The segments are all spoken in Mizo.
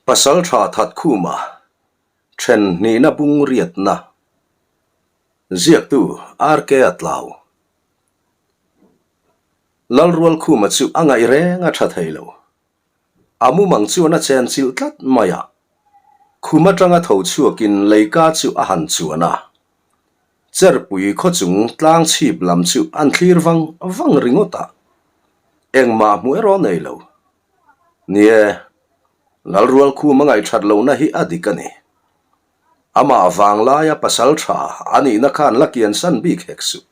Pasaltha Thatkhuma then hnihna bung riatna Ziaktu RK a tlau. Lalrualkhuma chu a ngaih reng a tha thei lo. A mumang chuan a chen chilh tlat mai a. Khum atanga tho chhuakin leika chu a han chuan a. Cherpui khawchung tlang chhip lam chu an thlir vang vang ringawt a. Engmah hmuh erawh nei lo. Ni e, Lalrualkhum a ngaihthat lohna hi a dik a ni. Amah vanglaia pasal tha a nihna khan la kiansan bik hek suh.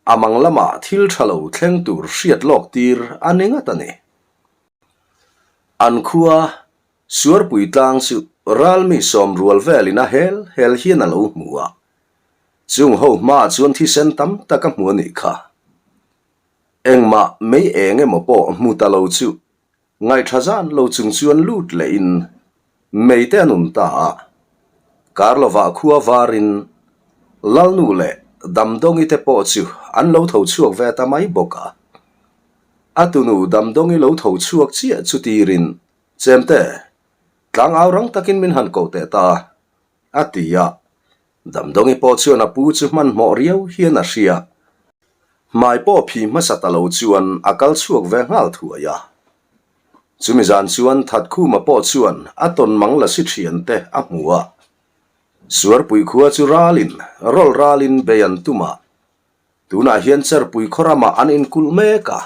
A mang lamah thil tha lo thleng tur hriat lawk tir a ni ngat a ni. An khua Suarpui tlang chu ralmi sawmrual velin a hel hel hian a lo hmu a. Chung ho hmaah chuan thisen tam tak a hmu a nih kha. Engmah mei eng emaw pawh hmu ta lo chu Ngaihṭha zan lo chung chuan lut lehin meite an um ta a, kar lovah khua varin Lalnu leh Damdawngi te pawh chu an lo tho chhuak ve ta mai bawk a. A tunu Damdawngi lo tho chhuak chiah chu tirin, Chemte, tlangau rang takin min han koh teh ta, a ti a. Damdawngi pawh chuan a pu chu hmanhmawh riau hian a hria. Hmai pawh phi hmasa ta lo chuan a kal chhuak ve nghal thuai a. Chumi zan chuan Thatkhuma pawh chuan a tawn mang la si thian te a hmu a. Suarpui khua chu ralin, rawlh ralin bei an tum a. Tunah hian Cherpui khaw ramah an inkulh mek a.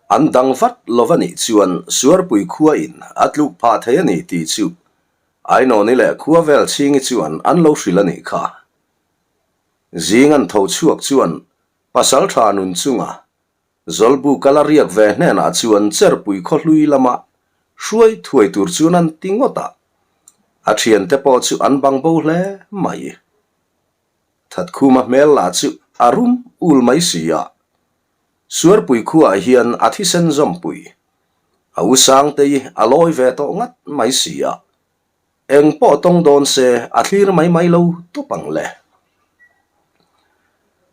An dang vat lo va nih chuan Suarpui khua in a tluk phah thei a ni tih chu Ainawni leh khua vel chhingi chuan an lo hrilh a nih kha. Zing an tho chhuak chuan pasal tha nun chunga Zawlbu kal a riak ve hnenah chuan Cherpui khaw hlui lama hruai thuai tur chuan an ti ngawt a, a thiante pawh chu an bang bo hle mai. Thatkhuma hmel lah chu a rum ul mai si a, Suarpui khuaah hian a thisen zawmpui a u Sangtei a lawi ve tawh ngat mai si a, eng pawh tawng dawn se a thlir mai mai lo tawp ang le.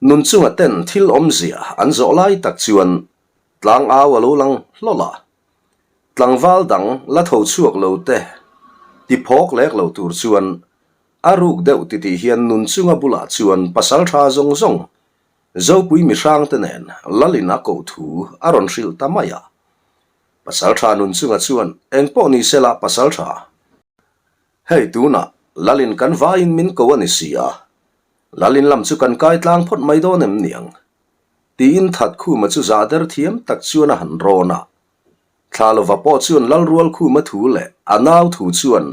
Nun chunga ten thil awmzia an zawh lai tak chuan tlangau a lo lang hlawlh a, tlangval dang la tho chhuak lo te ti phawk lek lo tur chuan a ruk deuh titih hian nun chunga bulah chuan pasal tha zawng zawng Zopui mihrangte nen Lalin a koh thu a rawn hrilh ta mai a. Pasaltha Nunchunga chuan eng pawh ni se la Pasaltha, hei tunah Lalin kan vaiin min ko a ni si a, Lalin lam chu kan kai tlang phawt mai dawn em niang? tiin Thatkhuma chu zah der thiam tak chuan a han rawn a. Thlalova pawh chuan Lalrualkhuma thu leh a nau thu chuan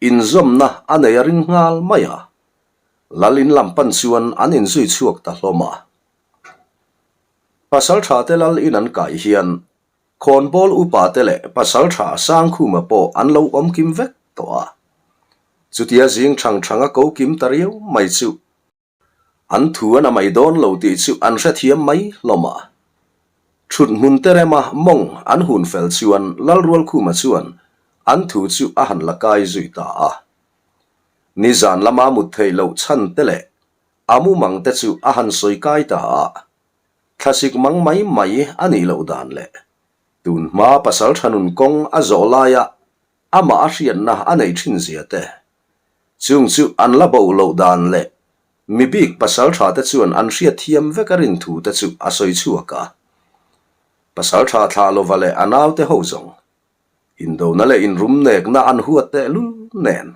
inzawmna a nei a ring nghal mai a. Lal in lam pan chuan an inzui chhuak ta hlawm a. Pasaltha te lal in an kai hian khawnbawl upa te leh pasaltha Sangkhuma pawh an lo awm kim vek tawh a. Chutia zing thang thang a ko kim ta riau mai chu an thu an a mai dawn lo tih chu an hrethiam mai hlawm a. Thut hmun te rema mawng an hun fel chuan Lalrualkhuma chuan an thu chu a han la kai zui ta a. Nizan lama mut theih loh chhan te leh a mumang te chu a han sawi kai ta a, thlasik mang mai mai a nih loh dan leh tun hma pasal tha nun kawng a zawh laia amah a hriatna a neih thin zia te, chung chu an la bo loh dan leh mi bik pasal tha te chuan an hriat thiam vek a rin thu te chu a sawi chhuak a. Pasal tha thlah lova leh a naute ho zawng Indona leh inrumnekna an huat tehlul nen,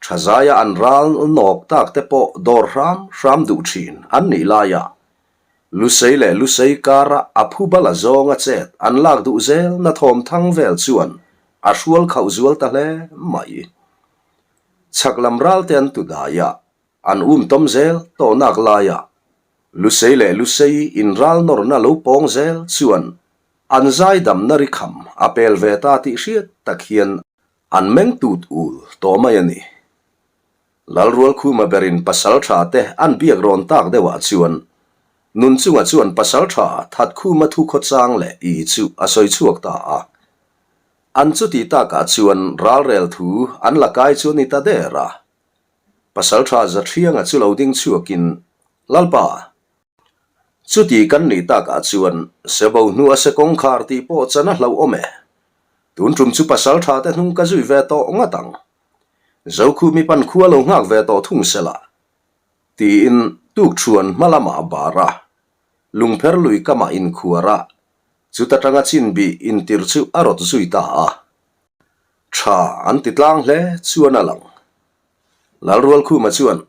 thazaia an ral nawk tak te pawh dawr hram hram duh thin an nih laia Lusei leh Lusei kara a phu bala zawnga chet an lak duh zelna thawm thang vel chuan a hrual khauh zual ta hle mai. Chhak lam ral te an tu dai a, an um tawm zel tawh nak laia Lusei leh Lusei inral nawrna lo pawng zel chuan An zaidamna ri kham a pel ve ta tih hriat tak hian an meng tut ul tawh mai a ni. Lalrualkhuma berin pasal tha te an biak rawn tak deuhah chuan Nunchunga chuan pasal tha Thatkhuma thu khawchang leh i chu a sawi chhuak ta a. An chuti takah chuan ralrel thu an la kai chu a ni ta der a. Pasal tha Zathrianga chu lo ding chhuakin, Lalpa, Chuti kan nih takah chuan sebo hnu a se kawngkhar tih pawh chan a hlauh awm e. Tun tum chu pasaltha te hnung ka zui ve tawh ngat ang. Zokhumi pan khua lo nghak ve tawh thung sela, tiin tukṭhuan hma lamah a bar a, lungpher lui kamah inkhuar a, chuta tanga chin bih intir chu a rawt zui ta a. Tha an ti tlang hle chuan a lang. Lalrualkhuma chuan,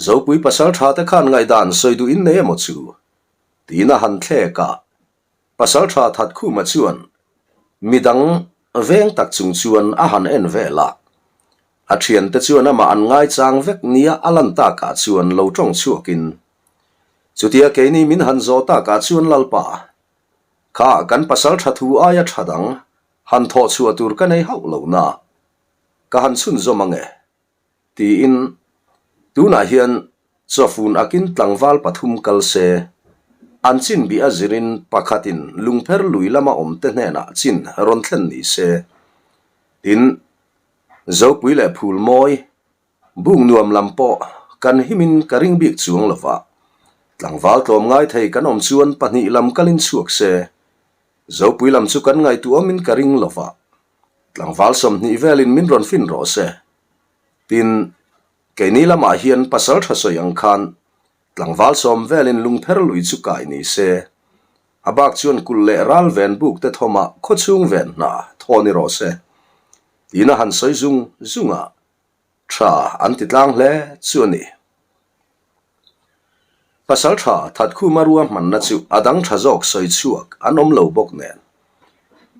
Zopui pasaltha te khan ngaihdan sawi duh in nei emaw chu? tiin a han thlek a. Pasaltha Thatkhuma chuan midang veng tak chung chuan a han en vel a. A thiante chuan amah an ngaichang vek nia a lan takah chuan lo tawng chhuakin, Chutia keini min han zawh takah chuan Lalpa, kha kan pasaltha thu aia tha dang han thawh chhuah tur ka nei hauh lo na, ka han chhunzawm ange. Tiin, tunah hian chawfun akin tlangval pathum kal se, an chin bih a zirin pakhatin lungpher lui lama awmte hnenah chin rawn thlen ni se. Tin, Zopui leh Phulmawi, bung nuam lam pawh kan himin ka ring bik chuang lo va, tlangval tlawm ngai thei kan awm chuan pahnih lam kalin chhuak se, Zopui lam chu kan ngaihtuahawmin ka ring lo va. Tlangval 20 velin min rawn fin rawh se. Tin, keini lamah hian pasal tha sawi ang khan tlangval sawm velin lungpher lui chu kai ni se. A bak chuan kulh leh ral ven buk te thawmah khawchhung ven hna thaw ni rawh se. Tiin a han sawi zung zung a, tha an ti tlang hle chu a ni. Pasal tha Thatkhuma ruahmanna chu a dang tha zawk sawi chhuak an awm lo bawk nen.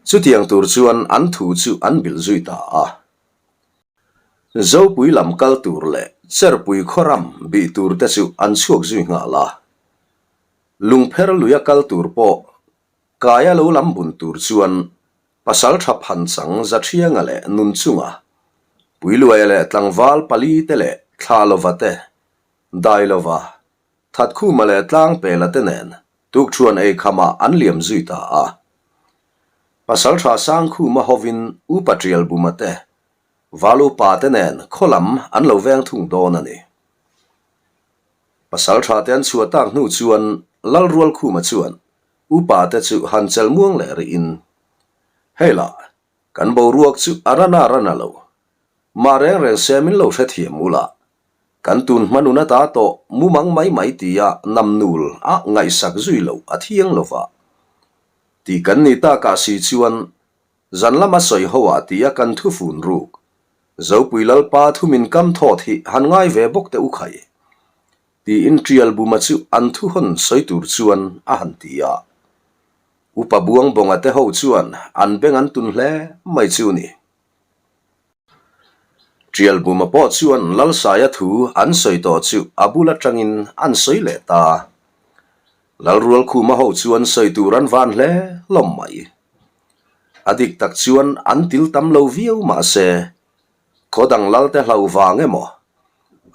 Chutiang tur chuan an thu chu an bilh zui ta a. Zopui lam kal tur leh Cherpui khawram bih tur te chu an chhuak zui nghal a. Lungpher luia kal tur pawh kaia lo lam bun tur chuan Pasal tha phanchang Zathianga leh Nunchunga, Puiluaia leh tlangval pali te leh Thlalova te, Dailova, Thatkhuma leh Tlangpela te nen tukṭhuan ei khamah an liam zui ta a. Pasal tha Sangkhuma hovin Upa Ṭialbuma te, Valupa te nen khaw lam an lo veng thung dawn a ni. Pasal tha te an chhuah tak hnu chuan Lalrualkhuma chuan Upa te chu han chelh muang leh rih in, Hei lah, kan boruak chu a rana rana lo. Mah reng reng se min lo hrethiam ula. Kan tun hma nun ata tawh mumang mai mai tia namnul a ngaihsak zui loh a thiang lo va. Tih kan ni takah si chuan zan lama sawi ho ah tia kan thufun ruk Zopui Lalpa thu min kam thawt hi han ngai ve bawk teh u khai. Tiin Ṭialbuma chu an thuhawn sawi tur chuan a han ti a. Upa Buangbawnga te ho chuan an beng an tun hle mai chu ni. Ṭialbuma pawh chuan Lalsaia thu an sawi tawh chu a bul aṭangin an sawi leh ta. Lalrualkhuma ho chuan sawi tur an van hle hlawm mai. A dik tak chuan an til tam lo viau mahse, Khaw dang lal te hlau vang emaw?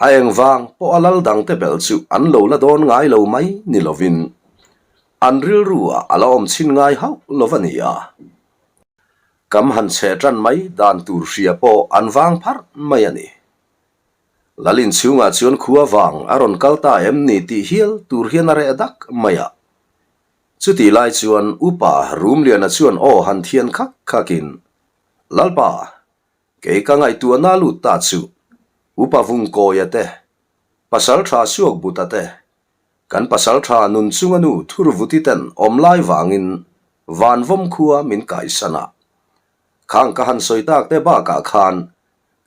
A eng vang pawh a lal dang te belh chu an lo la dawn ngai lo mai ni lovin an rilru ah a la awm chhin ngai hauh lo a ni a. Kam han chhe tan mai dan tur hria pawh an vang pharh mai a ni. Lal inchhungah chuan khua vang a rawn kal ta em ni tih hial tur hian a reh dak mai a. Chutih lai chuan Upa Rumliana chuan aw han thian khak khakin, Lalpa, Kei ka ngaihtuahna lut ta chu Upa Vungkawia te, Pasal tha Suakbuta te, kan pasal tha Nunchunga nu Thurvuti ten awm lai vangin Vanvawm khua min kaisan a. Khang ka han sawi tak te bakah khan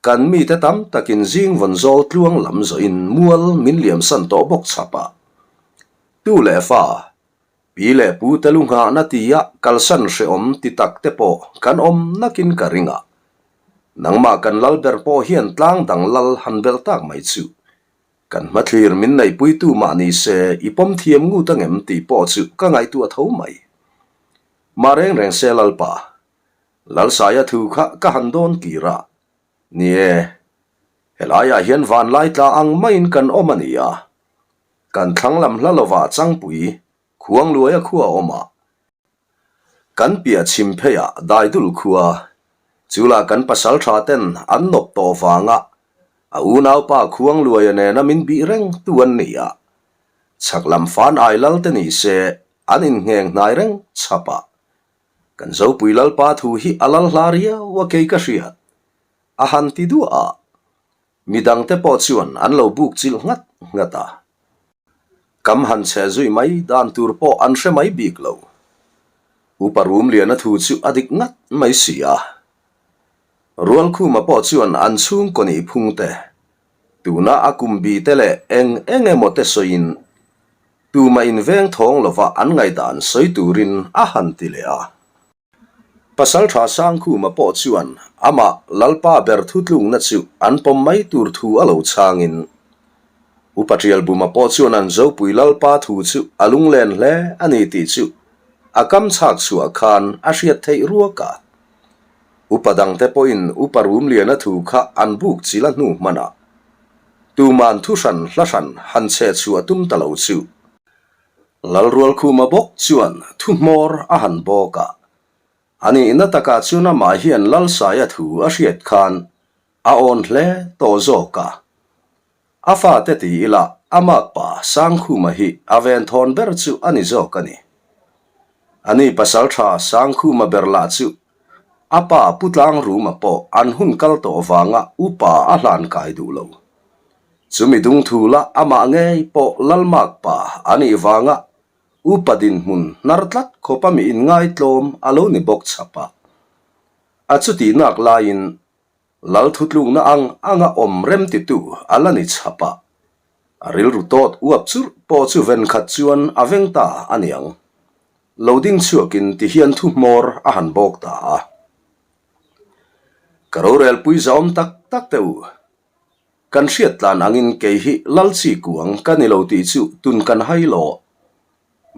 kan mite tam takin zing vawn zawl tluang lam zawhin mual min liamsan tawh bawk chhap a. Tu leh fa Pi leh pu te lu nghahna tia kalsan hrehawm ti tak te pawh kan awm nakin ka ring a. Nangmah kan lal ber pawh hian tlang dang lal han belh tak mai chu. Kan hmathlir min neihpuitu mah ni se i pawm thiam ngut angem tih pawh chu ka ngaihtuah tho mai. Mah reng reng se Lalpa, Lalsaia thu kha ka han dawn kir a. Ni e, helaiah hian vanlai tla ang maiin kan awm a ni a. Kan thlang lam hla lovah Changpui, Khuangluaia khua a awm a. Kan piah chhim pheiah Daidul khua, chu lah kan pasal tha ten an nawp tawh vanga a unaupa Khuangluaia nena min bih reng tu an ni a. Chhak lam fan ai lal te ni se an inngheng hnai reng chhap a. Kan Zopui Lalpa thu hi a lal hla riau a kei ka hriat, a han ti duah a. Midangte pawh chuan an lo buk chilh nghat nghat a. Kam han chhe zui mai dan tur pawh an hre mai bik lo. Upa Rumliana thu chu a dik ngat mai si a. Rualkhuma pawh chuan an chhungkaw nih phung te, tuna a kum bi te leh eng eng emaw te sawiin tumah inveng thawng lova an ngaihdan sawi turin a han ti leh a. Pasalṭha Sangkhuma pawh chuan amah Lalpa ber thutlukna chu an pawm mai tur thu a lo chhangin Upa Ṭialbuma pawh chuan an Zopui Lalpa thu chu a lunglen hle a ni tih chu a kam chhak chhuah khan a hriat theih ruak a. Upa dangte pawhin Upa Rumliana thu kha an buk chil a hnu hmanah tuman thu hran hla hran han chhe chhuah tum ta lo chu. Lalrualkhuma bawk chuan thu hmawr a han bawk a, a nihna takah chuan amah hian Lalsaia thu a hriat khan a awn hle tawh zawk a. A fate ti ila a makpa Sangkhuma hi a venthawn ber chu a ni zawk a ni. Ani pasaltha Sangkhuma ber lah chu a pa Pu Tlangruma pawh an hun kal tawh vanga upa a hlan kai duh lo. Chumi dungthu la amah ngei pawh Lalmak pa a nih vanga upa dinhmun hnar tlat khawpa mi inngaitlawm a lo ni bawk chhap a. A chutih nak laiin Lal thutlukna ang anga awm remtitu a la ni chhap a. A rilru tawt uap churh pawh chu venkhat chuan a veng ta a niang. Lo ding chhuakin tihian thu hmawr a han bawk ta a. Ka rorelpui zahawm tak tak teh u. Kan hriat tlan angin kei hi Lalchi kuang ka ni lo tih chu tun kan hai lo.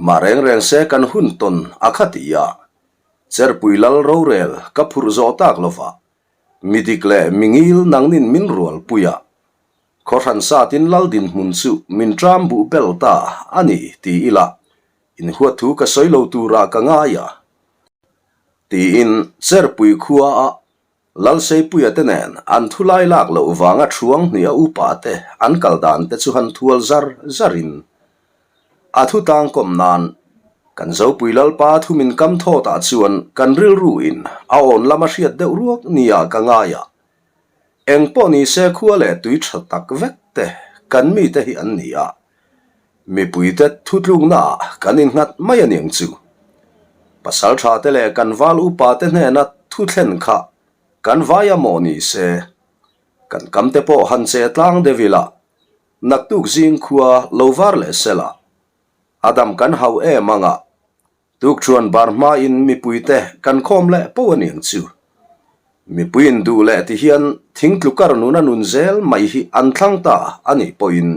Mah reng reng se kan hun tawn a kha ti a, Cherpui Lal rorel ka phurh zawh tak lova, mi dik leh mi ngil nangnin min rual pui a, khawhran satin Lal dinhmun chu min ṭam buh bel ta a ni ti ila inhuat thu ka sawi lo turah ka ngai a, tiin Cherpui khua a Lalseipuia te nen an thu lai lak loh vanga thuang hnih a upa te an kal dan te chu han thual zar zar in a thu tang kawm nan kan Zopui Lalpa thu min kam thawt ah chuan kan rilru in a awn lam a hriat deuh ruak nia ka ngai a, eng pawh ni se khua leh tui tha tak vek te kan mi te hi an ni a, mipui te thu tlukna ah kan innghat mai a niang chu. Pasal tha te leh kan val upa te hnena thu thlen kha kan vai a mawh ni se, kan kam te pawh han che tlang deuh ila, naktuk zing khua lo var leh sela, a dam kan hau em anga Tukṭhuan bar hmain mipuite kan khawm leh poh a niang chu. Mipuiin duh leh ti hian thingtlukar nuna nun zel mai hi an thlang ta a nih pawhin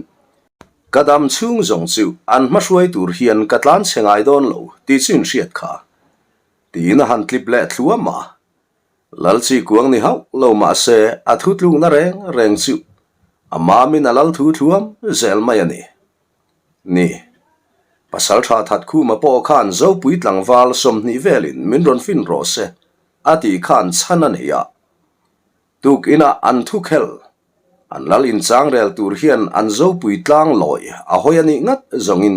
ka dam chhung zawng chu an hmahruai tur hian ka tlan chhe ngai dawn lo tih chu in hriat kha. Tiin a han tlip leh thluam a. Lalchi kuang ni hauh lo mah se a thu tlukna reng reng chu a mamin a lal thu thluam zel mai a ni. Ni. Pasal tha that khuma pawh khan Zopui tlangval 20 velin min rawn fin rawh se a tih khan chhan a nei a. Tuk inah an thu khel. An lal inchang rel tur hian an Zopui tlang lawi a hawi a nih ngat zawngin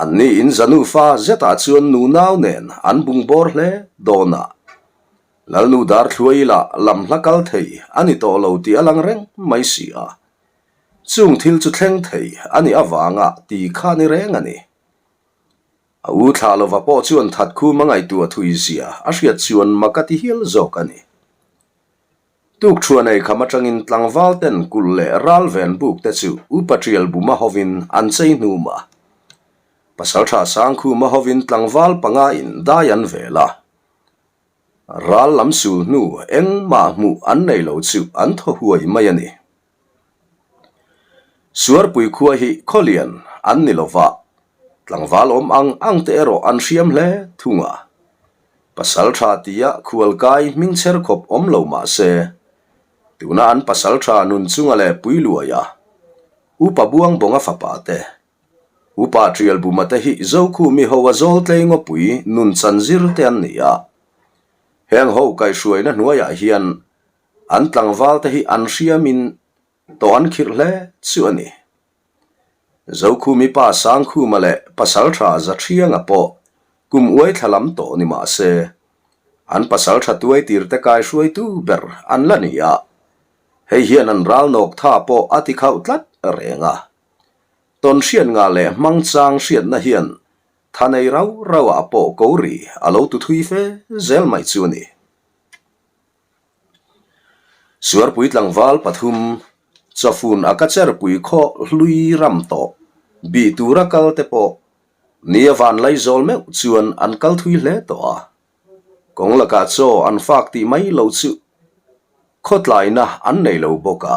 an ni in zanufa zetah chuan nunau nen an bungbawr hle dawn a. Lalnu Darthluai lah lam hla kal thei a ni tawh lo tih a lang reng mai si a. Chung thil chu thleng thei a nih avanga ti kha ni reng a ni. A u thlah lova pawh chuan that khum a ngaihtuah thui zia a hriat chuan mak a ti hial zawk a ni. Tukṭhuan ei kham aṭangin tlangval ten kulh leh ral ven buk te chu Upa Ṭial Buma hovin an chei hnum a. Pasalṭha Sangkhuma hovin tlangval panga in dai an vel a. Ral lam sul hnu engmah hmuh an nei lo chu an thaw huai mai a ni. Suarpui khua hi khawlian an ni lova, tlangval awm ang ang te erawh an hriam hle thung a. Pasal tha tia khualkai hming chher khawp awm lo mah se, tuna an pasal tha nun chunga leh pui luai a, Upa Buangbawnga fapa te, Upa Tialbuma te hi Zokhumi ho a Zawltlei ngawpui nun chan zir te an ni a. Heng ho kaihhruaina hnuaiah hian An tlangval te hi an hriamin tawh an khirh hle chu a ni. Zokhumi pa Sangkhuma leh Pasaltha Zathrianga pawh. Kum uai thla lam tawh ni mah se, an pasal tha tuai tir te kai hruaitu ber an la ni a, hei hian an ral nawk tha pawh a ti khauh tlat reng a. Tawn hriat ngah leh hmang chang hriatna hian tha nei rau rau ah pawh ko ri a lo tu thui fe zel mai chu a ni. Suarpui tlangval pathum chawfun a ka cherpui khaw hlui ram tawh bih tura kal te pawh Ni a van laizawl meuh chuan an kal thui hle tawh a, kawng lakah chaw an fak tih mai lo chu khawtlaina an nei lo bawk a.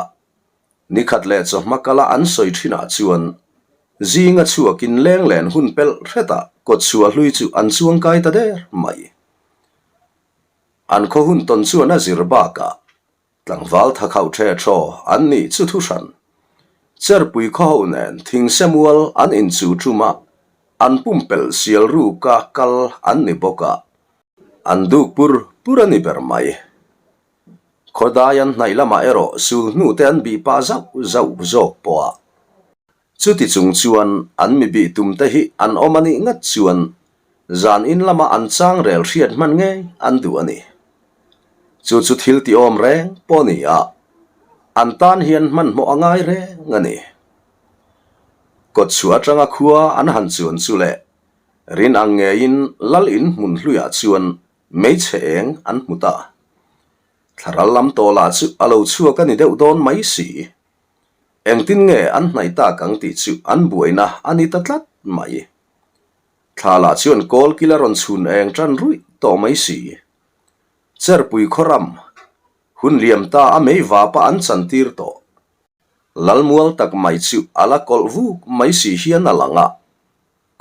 Ni khat leh chawhma kala an sawi thinah chuan zinga chhuakin leng len hun pelh hretah kawtchhuah hlui chu an chuang kai ta der mai. An khaw hun tawn chuan a zir bakah Tlangval tha khauh ṭhe ṭhaw an nih chu thu hran. Cherpui khaw ho nen thingse mual an inchu ṭum a, an pumpelh sial ruka kal an ni bawk a, an duk pur pur a ni ber mai. Khawdai an hnaih lamah erawh sul hnute an bih pah zauh zauh zawk pawh a. Chuti chung chuan an mi bih tumte hi an awm a nih ngat chuan zan in lama an chang rel hriat hman ngei an duh a ni. Chu chu thil ti awm reng pawh a ni a, an tan hian hmanhmawh a ngai reng a ni. Kawtchhuah atanga khua an han chuan chu leh rin ang ngeiin lal in hmun hluiah chuan hmeichhe eng an hmu ta. Thlaral lam tawhlah chu a lo chhuak a ni deuh dawn mai si. Engtin nge an hnaih tak ang tih chu an buaina a ni ta tlat mai. Thla lah chuan kawl kil a rawn chhun eng tan ruih tawh mai si. Cherpui khaw ram, hun liam ta a mei vapa an chantir tawh. Lalmual tak mai chu a la kawlh vuk mai si hian a lang a,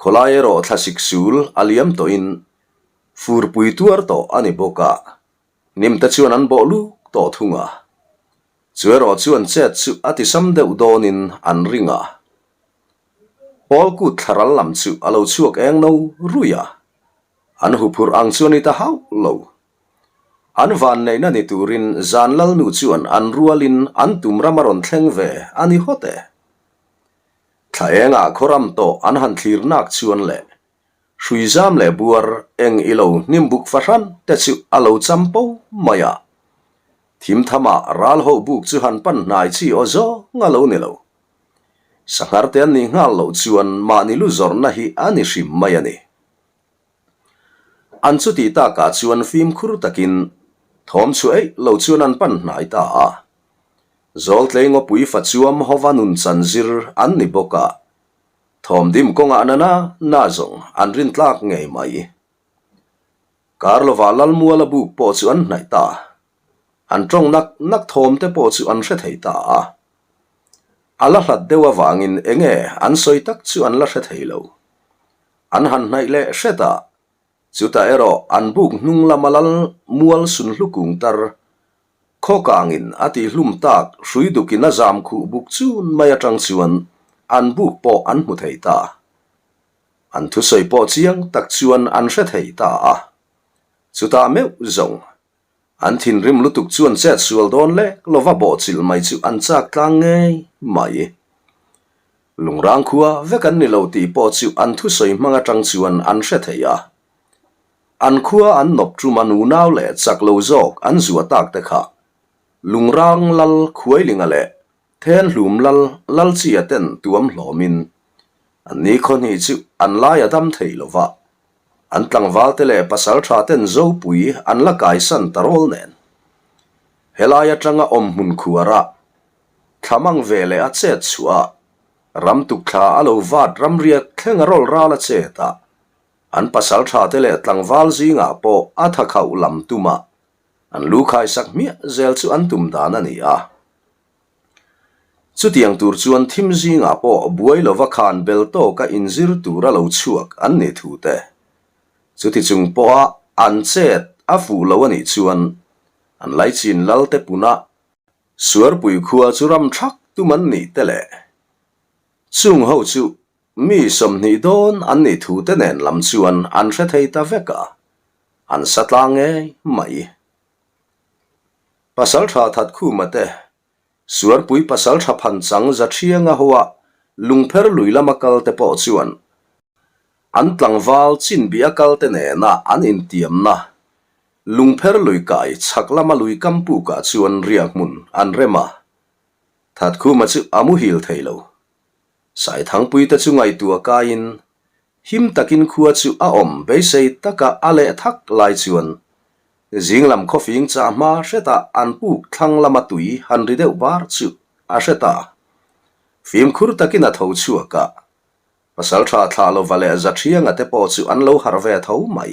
khawlai erawh thlasik sul a liam tawhin furpui tuar tawh a ni bawk a, nimte chuan an bawh luk tawh thung a. Chu erawh chuan chet chu a tisam deuh dawnin an ring a. Paul kut thlaral lam chu a lo chhuak eng no rui a, an huphurh ang chu a ni ta hauh lo. An vanneihna ni turin zan lalnu chuan an rualin an tum ram a rawn thleng ve a ni hawt e. Thla engah khawram tawh an han thlir nak chuan le Hrui zam leh buar eng i lo hnim buk fahran te chu a lo cham po mai a. Thim thama ral ho buk chu han pan hnai chi aw zawng a lo ni lo. Sanghar te an nih nghal loh chuan mahni lu zawrhna hi a ni hrim mai a ni. An chutih takah chuan fimkhur takin thawm chhuah eih lo chuan an pan hnai ta a. Zawltlei ngawpui fachuam hova nun chan zir an ni bawk a. Thawmdim kawngah na na na zawng an rin tlak ngei mai. Kar lovah Lalmuala buk pawh chu an hnaih ta. An tawng nak nak thawm te pawh chu an hre thei ta a. A la hlat deuh avangin enge an sawi tak chu an la hre thei lo. An han hnaih leh hret a, chutah erawh an buk hnung lama Lalmual sunhlu kung tar Khawkangin a tihhlum tak hrui dukin a zam khuh buk chun mai atang chuan an buk pawh an hmu thei ta. An thusawi pawh chiang tak chuan an hre thei ta a. Chutah meuh zawng, an thinrim lutuk chuan chet sual dawn lek lova bawhchilh mai chu an chak tlang ngei mai. Lungrang khua vek an ni lo tih pawh chu an thusawi hmang atang chuan an hre thei a. An khua an nawp ṭum a nunau leh chak lo zawk an zuah tak te kha Lungrang lal Khuailinga leh Thenhlum lal Lalchia ten tuam hlawmin an ni khawhnih chu an lai a dam thei lo va, an tlangval te leh pasal tha ten Zopui an la kaisan ta rawl nen. Helai atanga awmhmun khuara thlamang ve leh a chet chhuah a, ramtuk thla a lo vat ramriak thleng a rawl ral a chet a, An pasal tha te leh tlangval zingah pawh a tha khauh lam tum a, an lu khaisak hmiah zel chu an tum dan a ni a. Chutiang tur chuan thim zingah pawh buai lova khan bel tawka inzir tura lo chhuak an nih thu te, chuti chung pawha an chet a fuh lo a nih chuan an laichin lalte punah Suarpui khua chu ram thak tum an nih te leh chung ho chu Mi 20 dawn an nih thu te nen lam chuan an hre thei ta vek a, an sa tlang ngei mai. Pasaltha Thatkhuma te, Suarpui pasaltha Phanchang Zathianga hoa Lungpher lui lama kal te pawh chuan. An tlangval chinbih a kalte nena an intiamna Lungpher lui kai chhak lama lui kam pukah chuan riah hmun an rem a. Thatkhuma chu a muhil thei lo. Saithangpuite chu ngaihtuah kaiin him takin khua chu a awm beisei taka a leh thak lai chuan zinglam khawfing chah hma hretah an puk thlang lama tui han ri deuh bar chu a hre ta. Fimkhur takin a tho chhuak a, Pasaltha thlah lova leh Zathianga te pawh chu an lo harh ve tho mai.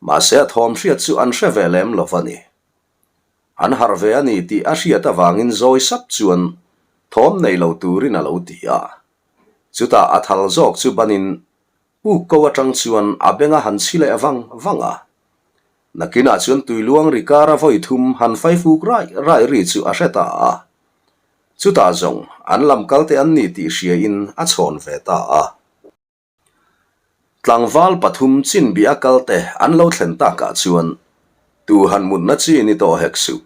Mahse a thawm hriat chu an hre ve lem lo va ni. An harh ve a ni tih a hriat avangin zawi sap chuan thawm nei lo turin a lo ti a. Chutah a thal zawk chu banin puk ko atang chuan a beng a han chhi leh vang vang a. Nakinah chuan tuiluang ri kara vawi thum han faifuk raih raih ri chu a hre ta a. Chutah zawng an lam kalte an ni tih hriain a chhawn ve ta a. Tlangval pathum chinbih a kalte an lo thlen takah chuan tu han mutna chi ni tawh hek suh.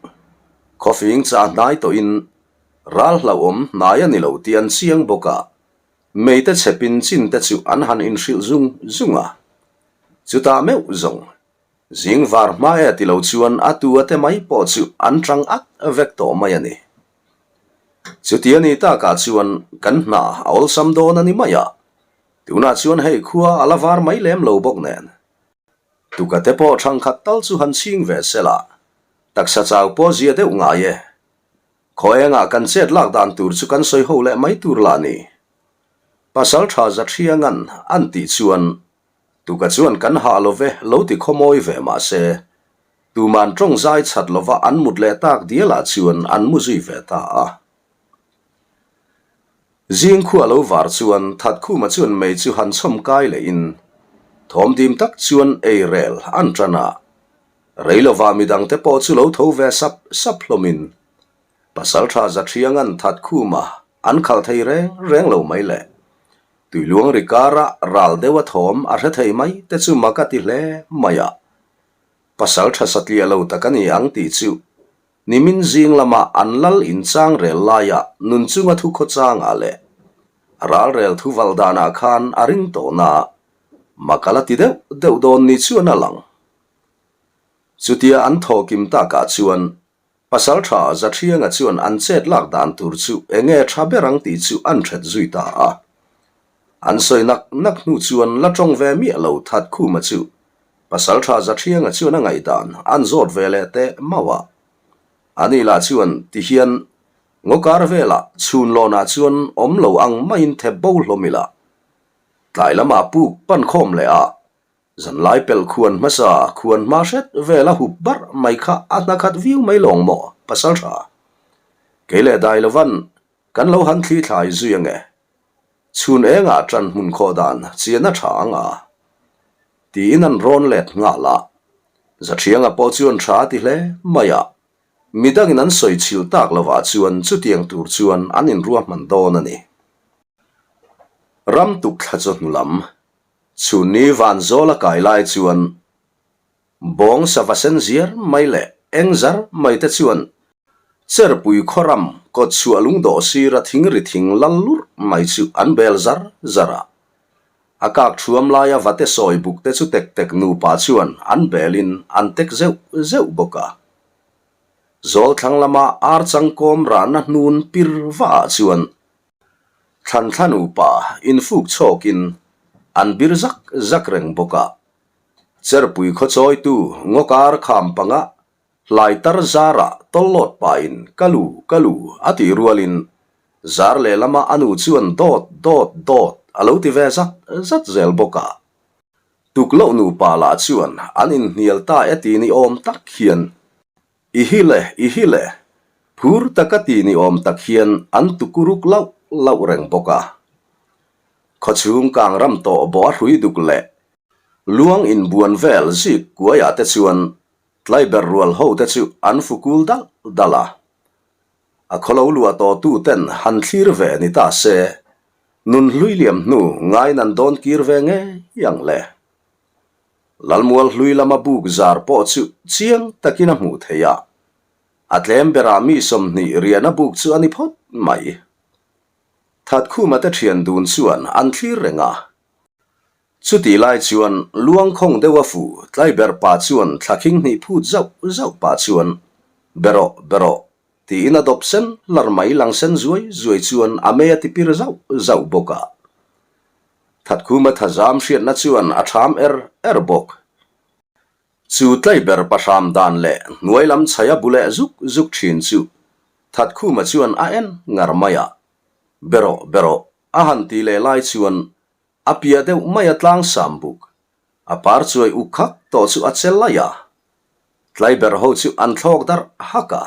Khawfing chah hnai tawhin ral hlauhawm hnai a ni lo tih an chiang bawk a, meite chhepin chinte chu an han inhrilh zung zung a. Chutah meuh zawng Zing var hma e ti lo chuan a tu a te mai pawh chu an tang at vek tawh mai a ni. Chuti a ni takah chuan kan hna a awlsam dawn a ni mai a, tunah chuan hei khua a la var mai lem lo bawk nen. Tuka te pawh thangkhat tal chu han chhing ve se la, taksa chau pawh zia deuh ngai e. Khaw engah kan chet lak dan tur chu kan sawi ho leh mai tur lah ni. Pasal tha Zathriangan an tih chuan Tuka chuan kan hah lo ve, lo ti khawmawi ve mah se, tuman tawng zai chat lova an mut leh tak dialah chuan an mu zui ve ta a. Zing khua lo var chuan Thatkhuma chuan mei chu han chhawm kai lehin thawm dim tak chuan ei rel an tan a. Rei lova midangte pawh chu lo tho ve sap sap hlawmin Pasaltha Zathiangan Thatkhuma an khalh thei reng reng lo mai le. Tuiluang ri kara ral deuh a thawm a hre thei mai te chu mak a ti hle mai a. Pasal tha satliah lo tak a ni ang tih chu nimin zing lama an lal inchang rel laia nun chunga thu khawchangah leh ral rel thu val danah khan a ring tawh na mak a la ti deuh deuh dawn ni chuan a lang. Chutia an thawhkim takah chuan Pasal tha Zathrianga chuan an chet lak dan tur chu enge tha ber ang tih chu an hret zui ta a. An sawi nak nak hnu chuan la tawng ve miah lo Thatkhuma chu Pasal tha Zathrianga chuan a ngaihdan an zawt ve leh teh mauh a. Ani lah chuan ti hian ngawkar velah chhunlawnah chuan awm lo ang maiin thep bo hlawm ila. Tlai lamah puk pan khawm leh a Zanlai pelh khuan hmasa, khuan hma hret vel a hup barh mai kha a hna khat viau mai lawng maw, pasal tha? Kei leh dai lovan kan lo han thli thlai zui ange. Chhun engah ṭan hmun khawh dan chian a ṭha ang a? Tiin an rawn let nghal a. Zathianga pawh chuan ṭha a ti hle mai a, midangin an sawi chhilh tak lovah chuan chutiang tur chuan an inruahman dawn a ni. Ram tuk thla chawhnu lam Chhunni van zawl a kai lai chuan bawng sava sen ziar mai leh eng zar mai te chuan Cherpui khaw ram kawt chhuah lungdawh sira thing ri thing lal lurh mai chu an bel zar zar a. A kak thuam laia vate sawi buk te chu tek tek nupa chuan an belin an tek zeuh zeuh bawk a. Zawl thlang lama ar changkawm rahna hnun pir vah ah chuan Thlan thla nupa infuk chhawkin an bir zak zak reng bawk a. Cherpui khaw chawitu ngawkar kham panga hlaitar zara tawllawt pahin ka lu ka lu a tih rualin zar lehlama a nu chuan dawt dawt dawt a lo ti ve zat zat zel bawk a. Tukloh nupa lah chuan an inhnial ta e ti ni awm tak hian I hi le, i hi le, phur taka ti ni awm tak hian an tukuruk lauh lauh reng bawk a. Khawchhung kang ram tawh bawh a hrui duk leh luang inbuan vel zik kuaiah te chuan tlaiber rual ho te chu an fukul dalh dalh a. A khawlo luah tawh tu ten han thlir ve ni ta se, nun hlui liam hnu ngaiin an dawn kir ve ngei ang le. Lalmual hlui lama buk zar pawh chu chiang takin a hmuh theih a, a tlem berah mi 20 riahna buk chu a ni phawt mai. Thatkhuma te thian dun chuan an thlir reng a. Chutih lai chuan luangkhawng deuh a fu tlaiberh pa chuan thlakhing hnih phut zauh zauh pah chuan, Berawh, berawh, tiin a dawp sen hlar mai lang sen zuai zuai chuan a mei a tipir zauh zauh bawk a. Thatkhuma thazam hriatna chuan a ṭham er er bawk. Chu tlaiberh pa hram dan leh hnuai lam chhai a bu leh zuk zuk ṭhin chu Thatkhuma chuan a en ngar mai a. Berawh, berawh, a han ti leh lai chuan A piah deuh mai a tlang sam buk. A par chuai uk khak tawh chu a che laih a. Tlaiberh ho chu an thlawk darh hak a.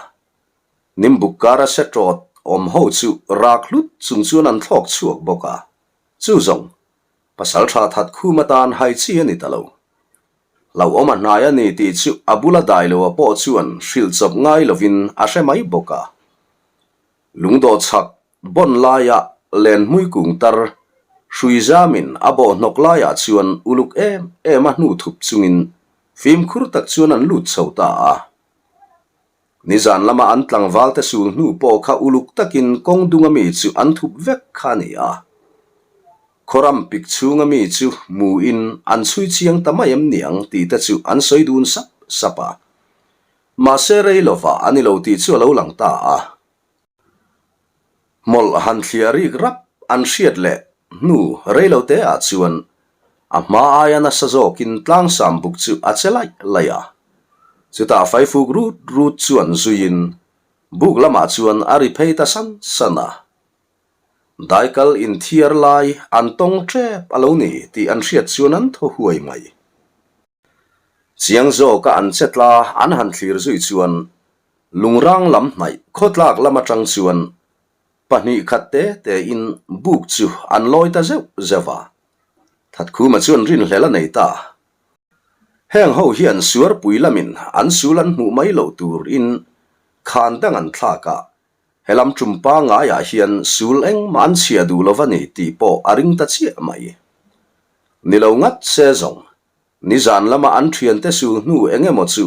Nimbuk kara se tawt awm ho chu rak hlut chung chuan an thlawk chhuak bawk a. Chu zawng, pasaltha that khum atan hai chi a ni ta lo. Hlauhawm a hnai a ni tih chu a bula dai lo a pawh chuan hrilh chawp ngai lovin a hre mai bawk a. Lungdawh chhak Bon laia len hmui kung tar hrui zamin a bawh hnawk laiah chuan uluk em em a hnu thup chungin fimkhur tak chuan an lut chho ta a. Nizan lama an tlangvalte sul hnu pawh kha uluk takin kawng dunga mi chu an thup vek kha a ni a. Khawram pik chhunga mi chu hmuin an chhui chiang ta mai em niang tih te chu an sawi dun sap sap a. Mahse rei lovah a ni lo tih chu a lo lang ta a. Hmawlh han thliah rik rap an hriat leh hnu reilo te ah chuan a hma aia nasa zawkin tlangsam buk chu a che laih laih a. Chutah faifuk rut rut chuan zuiin buk lamah chuan a ri phei ta san san a. Daikal inthiar lai an tawng tep a lo ni tih an hriat chuan an thaw huai mai. Chiang zawka an che tla an han thlir zui chuan Lungrang lam hnaih khawtlak lam atang chuan pahnih khat te tein buk chu an lawi ta zeuh zeuh a. Thatkhuma chuan rinhlel a nei ta. Heng ho hian suarpui lamin an sul an hmuh mai loh turin khan dang an thlak a, helam tum pangaiah hian sul engmah an chhiah duh lo va ni tih pawh a ring ta chiah mai. Ni lo ngat se zawng, nizan lama an thiante sul hnu eng emaw chu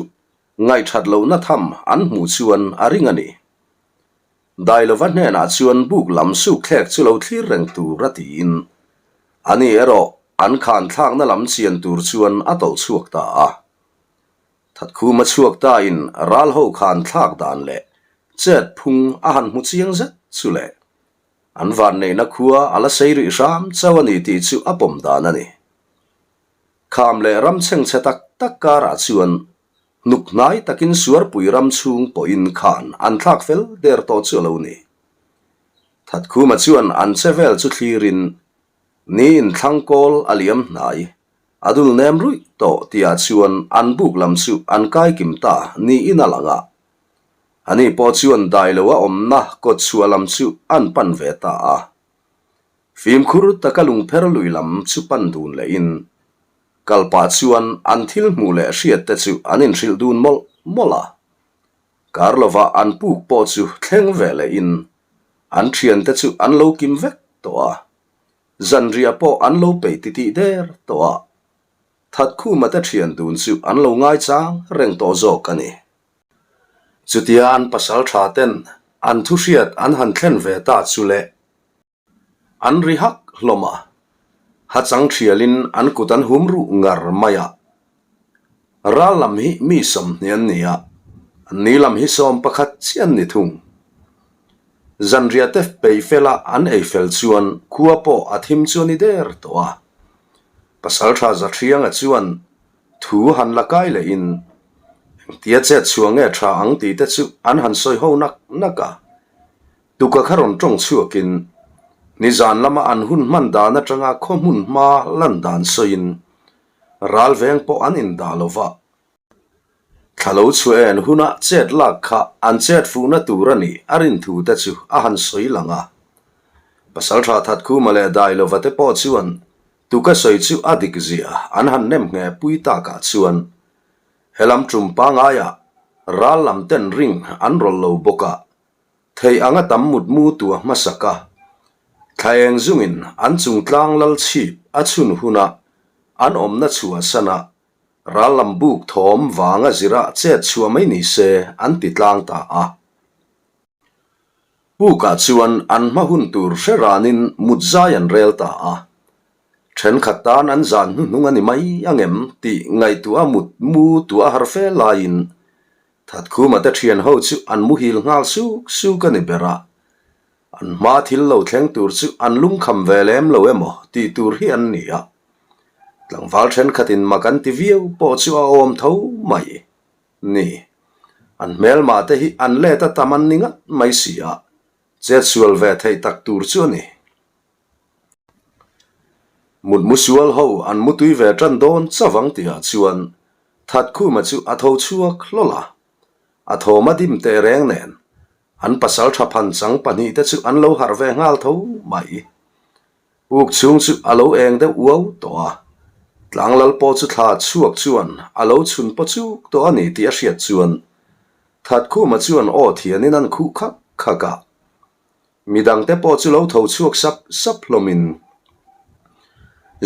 Ngaihthat lohna tham an hmuh chuan a ring a ni. Dailova hnenah chuan buk lam sukthlek chu lo thlir reng tur a tiin, ani erawh an khan thlakna lam chian tur chuan a tawlh chhuak ta a. Thatkhuma chhuak tain ral ho khan thlak dan leh chet phung a han hmu chiang zet chu le. An vanneihna khua a la sei rih hram chauh a ni tih chu a pawm dan a ni. Kham leh ram chhengchhe tak tak karah chuan hnuk hnai takin Suarpui ram chhung pawhin khan an thlak fel der tawh chu a lo ni. Thatkhuma chuan an che vel chu thlirin niin thlang kawl a liam hnai, a dul nem ruih tawh tihah chuan an buk lam chu an kai kim ta niin a lang a. Ani pawh chuan dai lo a awmna kawtchhuah lam chu an pan ve ta a. Fimkhur taka lungpher lui lam chu pan dun lehin kal pah chuan an thil hmuh leh hriat te chu an inhrilh dun mawlh mawlh a. Kar lovah an puk pawh chu thleng ve lehin an thiante chu an lo kim vek tawh a, zanriah pawh an lo peih titih der tawh a, Thatkhuma te thian dun chu an lo ngaichang reng tawh zawk a ni. Chutia an pasal tha ten an thuhriat an han thlen ve ta chu le. An ri hak hlawm a, hachang thialin an kut an hum ruh ngar mai a. Ral lam hi mi 20 an ni a, an ni lam hi 11 chiah an ni thung. Zanriah te peih fela an ei fel chuan khua pawh a thim chu a ni der tawh a. Pasaltha Zathrianga chuan Thu han la kai lehin engtia chet chhuah nge tha ang tih te chu an han sawi ho nak nak a. Tuka kha rawn tawng chhuakin nizan lama an hun hman dan atanga khaw hmun hma lan dan sawiin ral veng pawh an indah lo va. Thla lo chhuah en huna chet lak kha an chet fuhna tur a nih a rin thu te chu a han sawi lang a. Pasaltha Thatkhuma leh Dailova te pawh chuan Tuka sawi chu a dik zia an han nem ngheh pui takah chuan helam tum pangaiah ral lam ten ring an rawlh lo bawk a, thei anga tam mutmu tua hmasak a, thla eng zungin an chungtlang lal chhip a chhun huna an awmna chhuahsan a, ral lam buk thawm vanga zira chet chhuah mai ni se an ti tlang ta a. Pukah chuan an hma hun tur hre ranin mut zai an rel ta a. Thenkhat tan an zan hnuhnung a ni mai angem tih ngaihtuah mut mu tuah har fe laiin Thatkhuma te thian ho chu an muhil nghal suk suk a ni ber a. An hma thil lo thleng tur chu an lungkham ve lem lo emaw tih tur hi an ni a. Tlangval thenkhatin mak an ti viau pawh chu a awm tho mai. Ni. An hmelmah te hi an let a tam an ni ngat mai si a, chetsual ve theih tak tur chu a ni. Mutmu sual ho an mutui ve tan dawn chavang tihah chuan Thatkhuma chu a tho chhuak hlawl a. A thawm a dim teh reng nen an pasal tha phan chang pahnihte chu an lo harh ve nghal tho mai. Uk chhung chu a lo eng deuh uau tawh a, Tlanglal pawh chu thla chhuak chuan a lo chhun paw chuk tawh a ni tih a hriat chuan Thatkhuma chuan aw thianin an khuh khak khak a. Midangte pawh chu lo tho chhuak sap sap hlawmin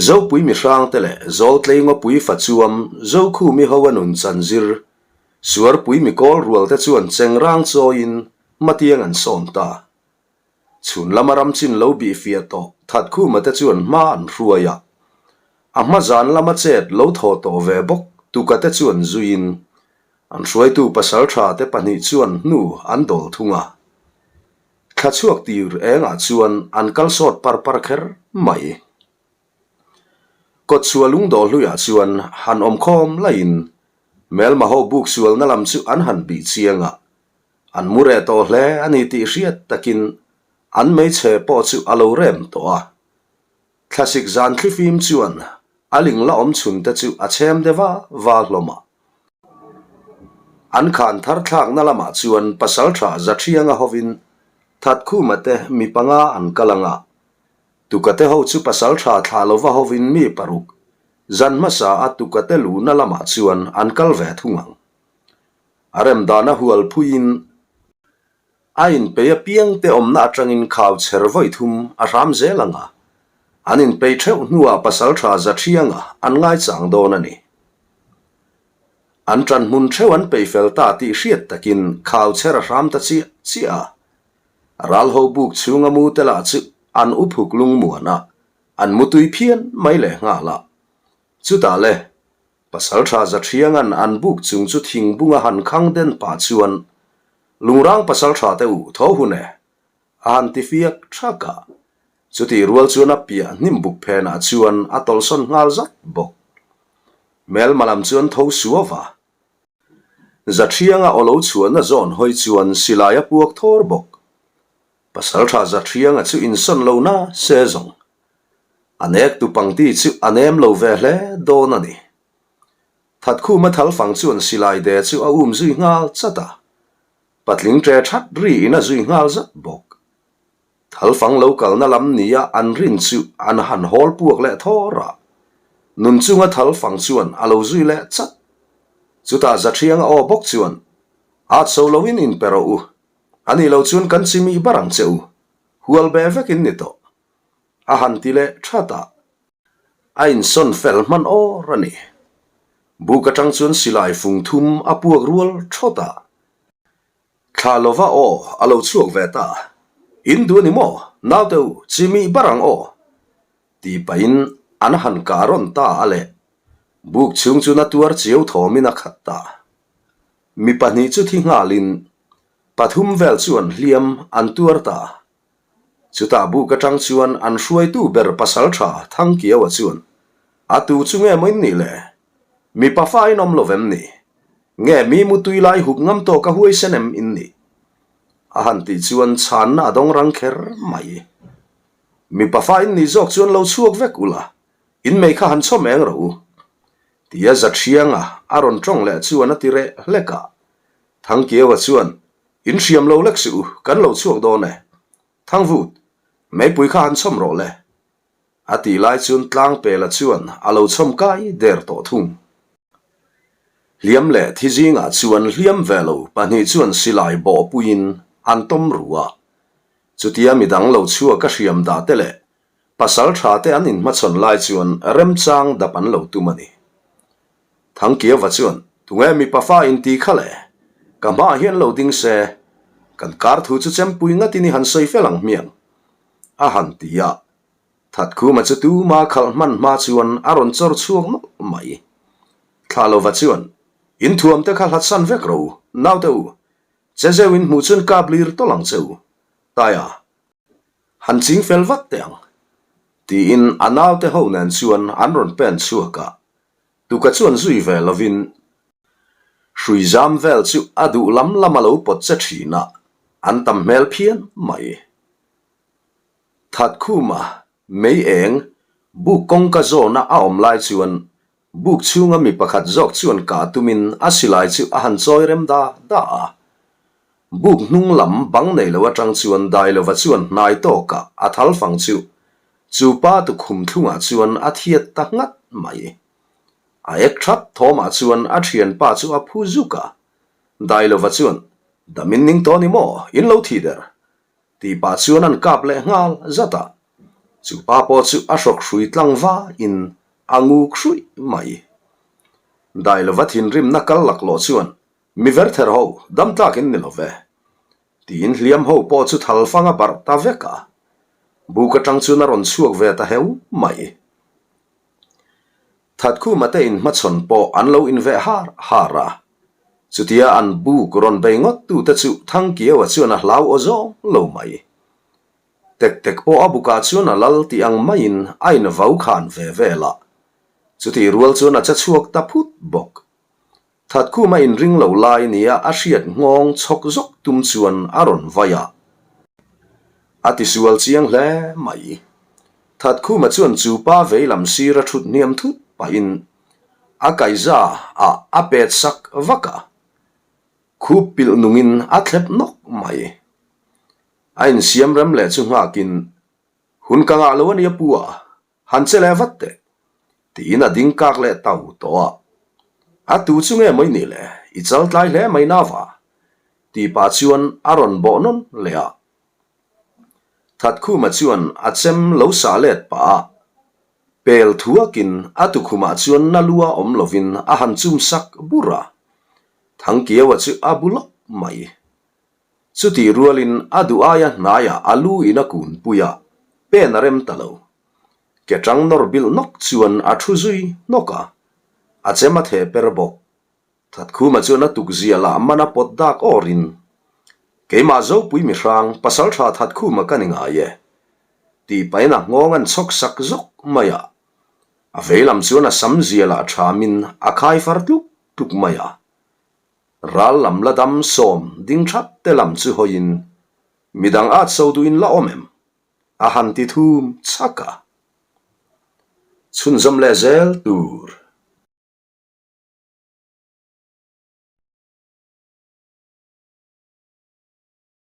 Zopui mihrangte leh Zawltlei ngawpui fachuam Zokhumi ho a nun chan zir Suarpui mikawl rualte chuan chengrang chawiin hmatiang an sawn ta. Chhun lama ram chin lo bih fiah tawh Thatkhuma te chuan hma an hruai a. A hma zan lama chet lo thaw tawh ve bawk Tuka te chuan zuiin An hruaitu pasaltha te pahnih chuan hnu an dawl thung a. Thla chhuak tir engah chuan an kal sawt par par kher mai. Kawtchhuah lungdawh hluiah chuan han awm khawm laiin Melma ho buk sualna lam chu an han bih chiang a. An mu reh tawh hle a ni tih hriat takin an hmeichhe pawh chu a lo rem tawh a. Thlasik zan thlifim chuan a ling la awm chhun te chu a chhem deuh va va hlawm a. An khan thar thlakna lamah chuan pasaltha Zathianga hovin Thatkhuma te mi panga an kal ang a. Tukate ho chu pasaltha thlah lova hovin mi paruk zan hmasa a tukate luhna lamah chuan an kal ve thung ang. A rem dana hual phuiin A inpei apiangte awmna atangin khau chher vawi thum a hram zel ang a, an inpei theuh hnuah pasaltha Zathianga an ngaichang dawn a ni. An tan hmun theuh an peih fel ta tih hriat takin khau chher a hram ta chiah chiah a. Ralho buk chhunga mu te lah chu an uphuk lungmuan a, an mutui phian mai leh nghal a. Chutah le, Pasaltha Zathianga'n an buk chung chu thingbunga han khang den pah chuan, Lungrang pasaltha te u, tho hun e! a han ti fiak thak a. Chutih rual chuan a piah hnim buk phenah chuan a tawlhsawn nghal zat bawk. Hmelma lam chuan tho suau va. Zathianga aw lo chhuahna zawn hawi chuan silai a puak thawr bawk. Pasaltha Zathianga chu insawn lo na se zawng. A nek tu pangti chu a nem lo ve hle dawn a ni. Thatkhuma thalfang chuan silai de chu a um zui nghal chat a, patling ṭe ṭhat ri in a zui nghal zat bawk. Thalfang lo kalna lam nia an rin chu an han hawl puak leh thawr a, nun chunga thalfang chuan a lo zui leh chat. Chutah Zathianga aw bawk chuan, At so loin inpe rawh u, a nih loh chuan kan chimih bar ang che u, hual be vekin ni tawh. A han ti leh that a. A insawn fel hman awr a ni. Buk atang chuan silai fung thum a puak rual thawt a. Thla lova aw a lo chhuak ve ta. In duh a ni maw? Naute u, chimih bar ang aw! Ti pahin an han kah rawn ta a leh. Buk chhung chu na tuar chiau thawmin a khat ta. Mi pahnih chu thi nghalin pathum vel chuan hliam an tuar ta. Chutah buk atang chuan an hruaitu ber pasal tha Thangkiaua chuan, A tu chu nge maw in nih le? Mi pafa in awm lo vem ni? Nge mi mutui lai hup ngam tawk a huaisen em in nih? A han tih chuan chhanna a dawng rang kher mai. Mi pafa in nih zawk chuan lo chhuak vek ula, in mei kha han chhawm eng rawh u. Tia Zathianga a rawn tawng leh chuan a ti reh hlek a. Thangkiaua chuan, In hriam lo lek suh u, kan lo chhuak dawn e. Thangvut, meipui kha han chhawm rawh le. A tih lai chuan Tlangpela chuan a lo chhawm kai der tawh thung. Hliam leh thi zingah chuan hliam ve lo pahnih chuan silai bawhpuiin an tawm ru a. Chutia midang lo chhuak a hriam dah te leh Pasal tha te an inhmachhawn lai chuan remchang dap an lo tum a ni. Thangkiauva chuan, Tunge mipa fa inti kha le? Ka hmaah hian lo ding se, kan kar thu chu chempui ngatin i han sawi fel ang hmiang, a han ti a. Thatkhuma chu tuma khalh hman hma chuan a rawn chawr chhuak nawlh mai. Thlalova chuan, In thuam te kha hlatsan vek ro, naute u. Che zeu in hmuh chuan kap lir tawlh ang che u. Taia, han ching fel vat teh ang. Tiin a naute ho nen chuan an rawn pen chhuak a. Tuka chuan zui ve lovin hrui zam vel chu a duh lam lam a lo pawt che thin a, an tam hmel phian mai. Thatkhuma mei eng buk kawngka zawna a awm lai chuan buk chhunga mi pakhat zawk chuan kah tumin a silai chu a han chawi rem da da a. Buk hnung lam bang nei lo atang chuan Dailova chuan hnai tawkah a thal fang chu chu pa tukhum thlungah chuan a thiat ta nghat mai. A ek that thawmah chuan a thianpa chu a phu zuk a. Dailova chuan, Damin ning tawh ni maw, in lo thi der. Tih pah chuan an kap leh nghal zat a. Chu pa pawh chu a hrawk hrui tlang va in a nguk hruih mai. Dailova thinrimna kal laklawh chuan Mi verther ho, dam tlak in ni lo ve. Tiin hliam ho pawh chu thal fang a barh ta vek a. Buk atang chuan a rawn chhuak ve ta heu mai. Thatkhuma te inhmachhawn pawh an lo inveh har har a. Chutia an buk rawn bei ngawt tute chu Thangkiaua chuan a hlau aw zawng lo mai. Tek tek pawh a bukah chuan a lal tih ang maiin a invau khan ve vel a. Chutih rual chuan a che chhuak ta phut bawk. Thatkhum a inring lo lai nia a hriat nghawng chhawk zawk tum chuan a rawn vai a. A tisual chiang hle mai. Thatkhuma chuan chu pa vei lam sir a thut hniam thut pahin a kaihza ah a pet sak vak a. Khup pilh nungin a thlep nawk mai. A insiam rem leh chu nghakin, Hun ka ngah lo a nia pu a, Han che leh vat teh, tiin a ding kak leh tau tawh a. A tu chu nge mai ni le, i chal tlai hle mai nava, tih pah chuan a rawn bawh nawn leh a. Thatkhuma chuan a chem lo sah let pah a, pel thuakin a tukhumah chuan na lua awm lovin a han chum sak bur a. Thangkiaua chu a bu lawk mai. Chutih rualin a duh aia hnaiah a lu in a kun pui a, pen a rem ta lo. Ke tang nawr bilh nawk chuan a thu zui nawk a, a chem a theh per bawk. Thatkhuma chuan a tukzia lah man a pawt dak awrin, Keimah Zopui mihrang pasaltha Thatkhuma ka ni ngai e, tih pahin a nghawng an chhawk sak zawk mai a. A veilam chuan a sam zia lah thamin a khai far tluk tluk mai a. Ral lam la dam sawm ding that te lam chu hawiin midang at so duhin la awm em? A han ti thum chhak a. Chhunzawm leh zel tur.